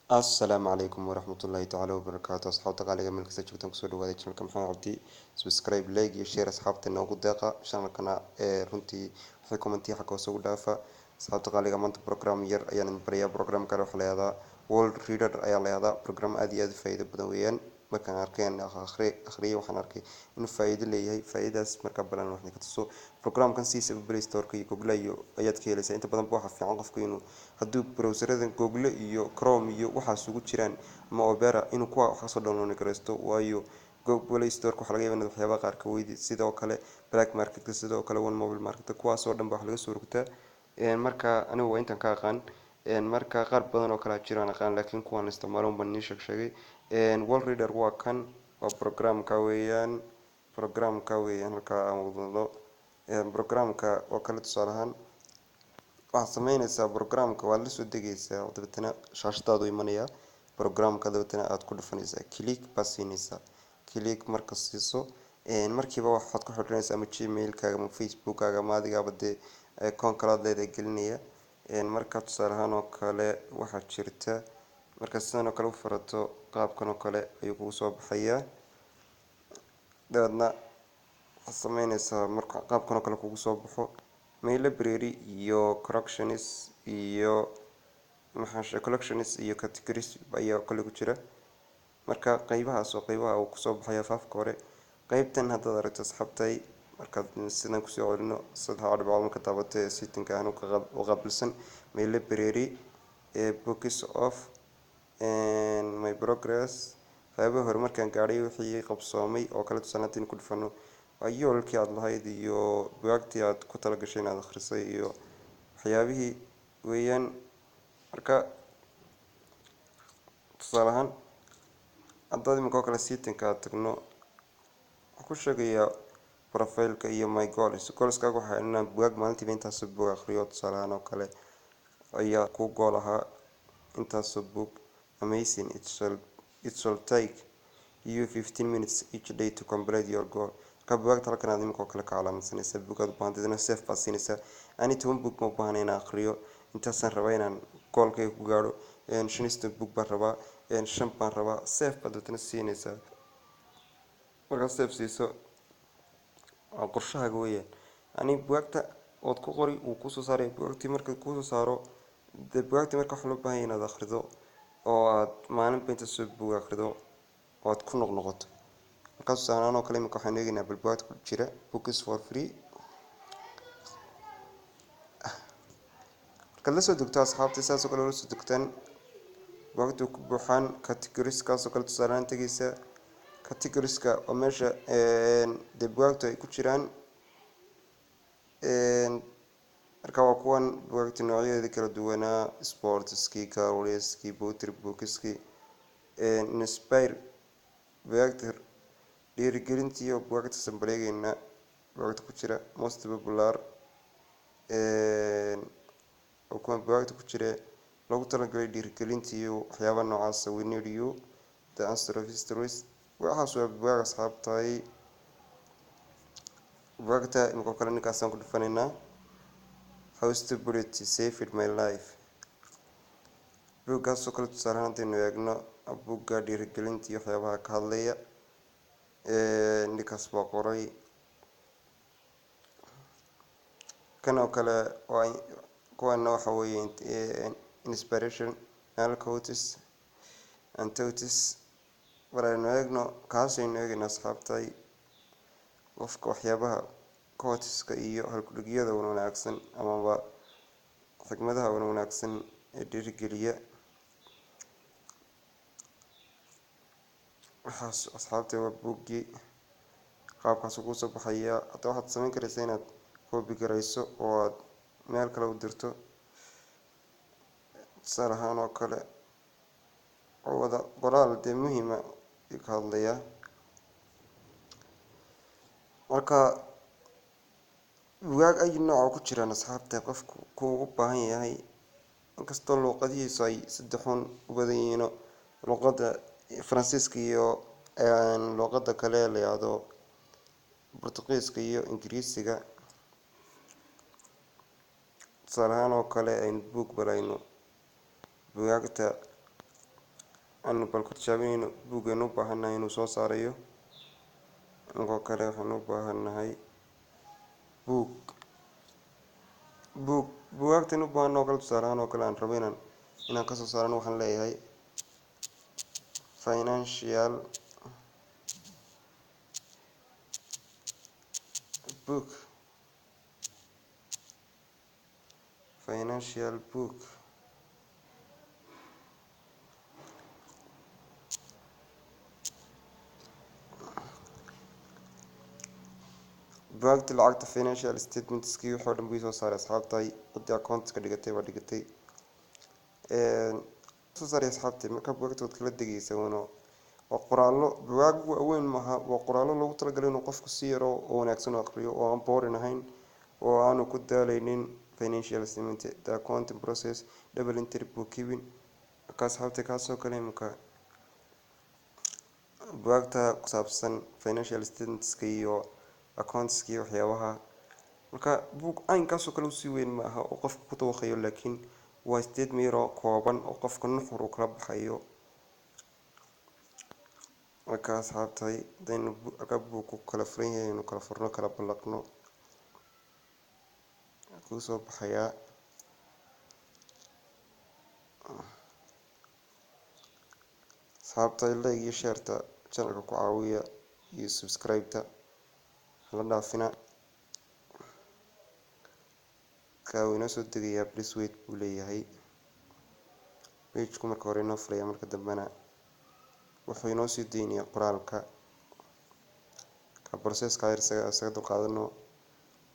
Assalaamu calaykum waraxmatullaahi tacaala wabarakaatu. Asxaabta qaaliga, meel kasta joogtaan, kusoo dhawaada channelka Maxamed Cabdi. Subscribe, like iyo share asxaabta noogu deeqa channelkana. Ee runtii waxay commentiya xagga hoose ugu dhaafa. Asxaabta qaaliga, maanta program yar ayaan idin barayaa. Program kale waxaa la yihahdaa World Reader ayaa la yihahdaa. Program aad iyo aad u faa'iido badan weeyaan. Markaan arkay, aan akhriyay, waxaan arkay inuu faa'iido leeyahay. Faa'iidadaas markaa balan wax ka tuso. Programkan siisaba Play Store-ka iyo Google iyo ayaad ka helaysaa. Inta badan waxaa fiican qofku inuu hadduu browseradan Google iyo Chrome iyo waxaas ugu jiraan ama Opera inuu kuwa wax kasoo download garaysto, waayo Play Store-ka waxaa laga yaabaa inaad waxyaabaha qaar ka weydi. Sidoo kale Black Marketka, sidoo kale One Mobile Market, kuwaas oo dhan ba wax laga soo rogtaa. Marka anigu waa intaan ka aqaan. Marka qaar badan oo kale jiraan aqaan, laakiin kuwaan isticmaalo un baan nii sheeg sheegay. World Reader waa kan, waa programka weeyaan, programka weeyaan. Halkaa aan wadado programka oo kale, tusaale ahaan, waxaad sameyneysaa programka waad la soo degeysaa, dabeetana shaashadaadu imanaya programka, dabeetana aad ku dhufanaysaa, click baad siineysaa. Click marka siiso, markiiba waxaad ku xidhanaysaa ama Gmailkaaga ama Facebookkaaga ama adigaaba dee akoon kale aad leedahay gelinaya. Marka tusaale ahaan oo kale waxaa jirta, marka sidan oo kale u furato, qaabkan oo kale ayuu kugu soo baxayaa. Dabeedna waxaad sameyneysaa, marka qaabkan oo kale kugu soo baxo, my library iyo corrections iyo maxaa, collections iyo categories ayaa kale ku jira. Marka qeybahaas oo qeybaha uu kusoo baxaya faafka hore. Qeybtan haddaad aragto, asxaabtay, markaad sidan kusoo celino, saddex dhibcood marka taabato ee settingka aan u qaabilsan my library, books of my progress, waxyaabaha hore markaan gaadhay, wixii qabsoomay oo kale. Tusaale, haddaynu ku dhufano, waa yoolkii aad lahayd iyo bugaagtii aad ku talagashay inaad akhrisay iyo waxyaabihii weeyaan. Marka tusaale ahaan haddaad imika oo kale settingka aad tagno, wuxuu ku sheegayaa profileka iyo my goals. Goalskaaga waxaa inaan bugaag maalintiiba intaasoo buug akhriyo, tusaale ahaan oo kale, ayaa ku goal ahaa, intaasoo buug. Amazing, it shall take you 15 minutes each day to complete your goal. Marka bugaagta halkan aad imika oo kale ka calaamadsanaysaa buug aad u baahantay, save baad siinaysaa. Ani 10 buug ma u baahana inaan akhriyo, intaasaan rabaa inaan goalkayga ku gaadho. 15 buug baan rabaa, shan baan rabaa. Save baad dadna siinaysaa. Markaad save siiso, waa qorshahaaga weeyaan. Yani bugaagta ood ku qori, wuu kusoo saaraya bugaagtii. Marka kuusoo saaro dee bugaagtii, marka waxaa loo baahan yahay inaad akhrido oo aad maalinba inta soo buug akhrido oo aad ku noqnoqoto. Markaas tusaale ahaan oo kale imika waxaan eegaynaa bal bugaagta ku jira books for free. Markaad la soo degto, asxaabta, sidaas oo kale ula soo degtaan, bugaagta ku buuxaan. Categorieskaas oo kale tusaale ahaan tegaysa. Categorieska waa meesha dee bugaagtu ay ku jiraan. Marka waa kuwan bugaagta noocyadeeda kala duwanaa: sportskii, careerskii, poetry bookskii, inspire, bugaagta dhiirigelintii iyo bugaagta sanbaleegayna. Bugaagta ku jira most popular oo kuwan bugaagta ku jira loogu talagalay dhiirigelinta iyo waxyaaba noocaasa. We Need You, The Answer of Histories, waxaas waa bugaag, asxaabtahay. Bugaagta imika kale ninkaasaan ku dhufanaynaa, How Stupidity Saved My Life. Buuggaasoo kale tusaale ahaan hadaynu eegno, buugga dhiirigelinta iyo waxyaabaha ka hadlaya, ninkaas baa qoray. Kan oo kale waa kuwana, waxa weeye inspiration quotes and thoughts. Bal aynu eegno, kaasaynu eegayna, asxaabtay, qofka waxyaabaha quoteska iyo halkudhigyada wanaagsan amaba xikmadaha wanaagsan ee dhiirigeliya. Waxaas, asxaabtay, waa buuggii, qaabkaas kusoo baxaya. Hadda waxaad samayn karaysaa inaad copy garayso oo aad meel kale u dirto, tusaale ahaan oo kale, oo wada qoraal dee muhiima ayuu ka hadlayaa. Marka bugaag ay nooc ku jiraan, asxaabta, qofku kuu u baahan yahay, inkastoo luuqadihiisu ay saddexun u badan yihiin: luuqadda Faransiiska iyo luuqadda kale la yiraahdo Portugiiska iyo Ingiriisiga. Tusaale ahaan oo kale aynu buug balayno bugaagta. Aanu bal ku tijaabinayno buuggeenu u baahannahay inuu soo saarayo. Inkoo kale waxaanu u baahannahay buug, buugaagtan u baahan oo kale, tusaale ahaan oo kale aan rabo inaan kasoo saarano. Waxaan leeyahay financial book, financial book. Bugaagta lacagta, financial statementskii, wixii oo dhan buu soo saaray. Asxaabtay, ciddii accounts-ka dhigatay baa dhigatay soo saaray. Asxaabtay, marka bugaagta waad kala degaysa uno. Waa qoraallo, bugaag waaweyn maaha, waa qoraallo loogu talagalay inuu qofku si yaro oo wanaagsan u aqriyo oo aan boring ahayn oo aanu ku daaleynin. Financial statement, the accounting process, double entry bookkeeping. Marka asxaabtay, kaasoo kale imika bugaagta ku saabsan financial statementska iyo accountska iyo waxyaabaha. Marka buug caynkaasoo kale usii weyn maaha oo qofka ku dawaqayo, laakiin waa statement yaroo kooban oo qofka nuxur uu kala baxayo. Marka asxaabtay, hadaynu halkaa buug ku kala furan yahay, aynu kala furno, kala ballaqno, kuu soo baxayaa. Asxaabtay, like iyo shareta channelka ku caawiya iyo subscribe-ta hala dhaafina. Marka wuu inoo soo degayaa. Please wait buu leeyahay. Pageku marka hore inoo furaya, marka dambena wuxuu inoo sii deynayaa qoraalka. Ka processka yar isaga dulqaadano.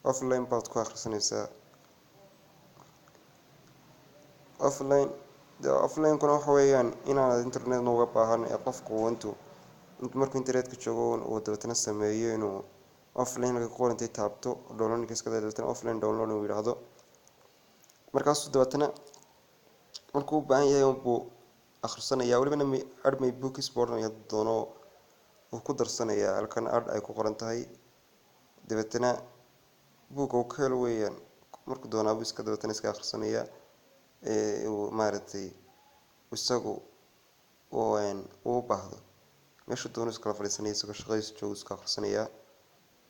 Offline baad ku akhrisanaysaa. Offline dee, offline-kuna waxa weeyaan inaanad internet uga baahan ee qofku intuu markuu internetka joogo uu dabeetana sameeyo inuu offline halka ku qorantay taabto, downloading iska dayo, dabeetana offline download uu yidhaahdo. Markaasuu dabeetana markuu u baahan yahay buu akhrisanayaa. Welibana add my books buu odhanaya hadduu doono, wuu ku darsanayaa halkan add ay ku qoran tahay. Dabeetana buugga uu ka helo weeyaan, markuu doonaa buu iska dabeetana iska akhrisanayaa ee uu maaragtay isagu uu u baahdo. Meeshuu doono iskala fadhiisanaya, isagoo shaqadiisa joogo iska akhrisanayaa,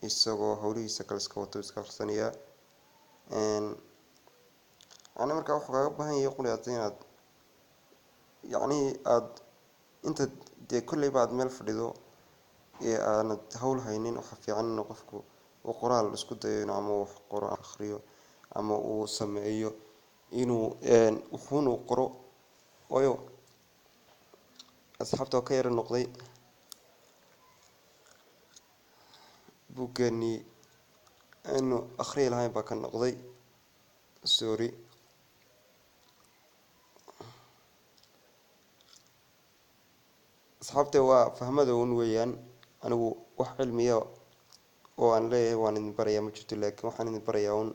isagoo howlihiisa kale iska wato iska akhrisanayaa. Yani marka wuxuu kaaga baahan yahay quli inaad yacni aad inta dee kolleyba aad meel fadhido ee aanad hawl haynin. Waxa fiican inuu qofku uu qoraal isku dayo, inuu ama wax qoro, akhriyo ama uu sameeyo inuu wuxuun uu qoro. Waayo asxaabta, waa ka yara noqday buuggeenii aynu akhriyi lahayn baa ka noqday, sorry. Asxaabta, waa fahmada un weeyaan. Anigu wax cilmiya oo aan leeyahay waan idin barayaa ma jirto, laakiin waxaan idin barayaa un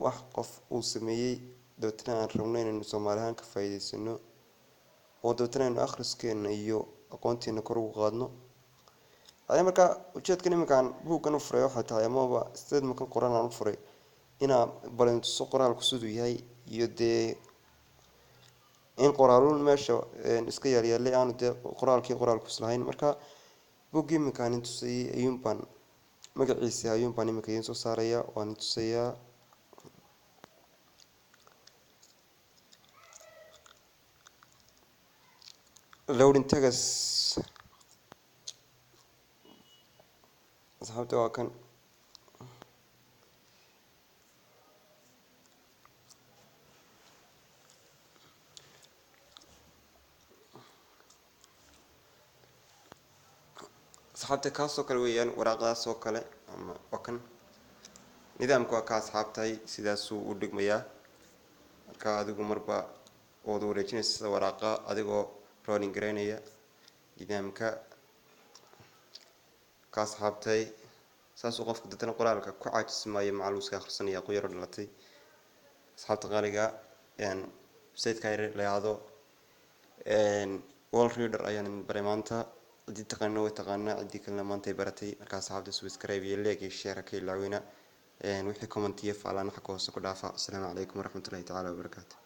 wax qof uu sameeyey, dabeetana aan rabno inaynu Soomaali ahaan ka faa'iideysano oo dabeetana aynu akhriskeena iyo aqoonteena kor ugu qaadno. Yani marka ujeedkan iminka aan buuggan u furay waxay tahay, amaba statementkan qoran aan u furay, inaa bal tuso qoraalku siduu yahay iyo dee in qoraalun meesha iska yaalyaalay aanu dee qoraalkii qoraalku islahayn. Marka buuggii iminka aan idin tusayay ayuun baan magaciisa ayuun baan iminka idiin soo saaraya, waan idin tusayaa. Loading text. Asxaabta, waa kan. Asxaabta, kaasoo kale weeyaan, waraaqdaas oo kale ama waa kan. Nidaamka waa ka, asxaabtahay, sidaasuu u dhigmayaa. Marka adigu marba ood wareejinaysa sida waraaqa adigoo rolling garaynaya nidaamka ka. Asxaabtay, saasuu qofku dadana qoraalka ku caajisi maayo, macal uu iska akhrisanaya qoyaro dhalatay. Asxaabta qaaliga, website-ka la yiraahdo World Reader ayaan idin baray maanta. Ciddii taqaano way taqaanaa, ciddii kalena maanta ay baratay. Marka asxaabta, subscribe iyo like iyo share ka ilaawina. Wixii comment iyo faalaan xagga hoose ku dhaafa. Asalaamu calaykum waraxmatullahi tacaala wabarakaatu.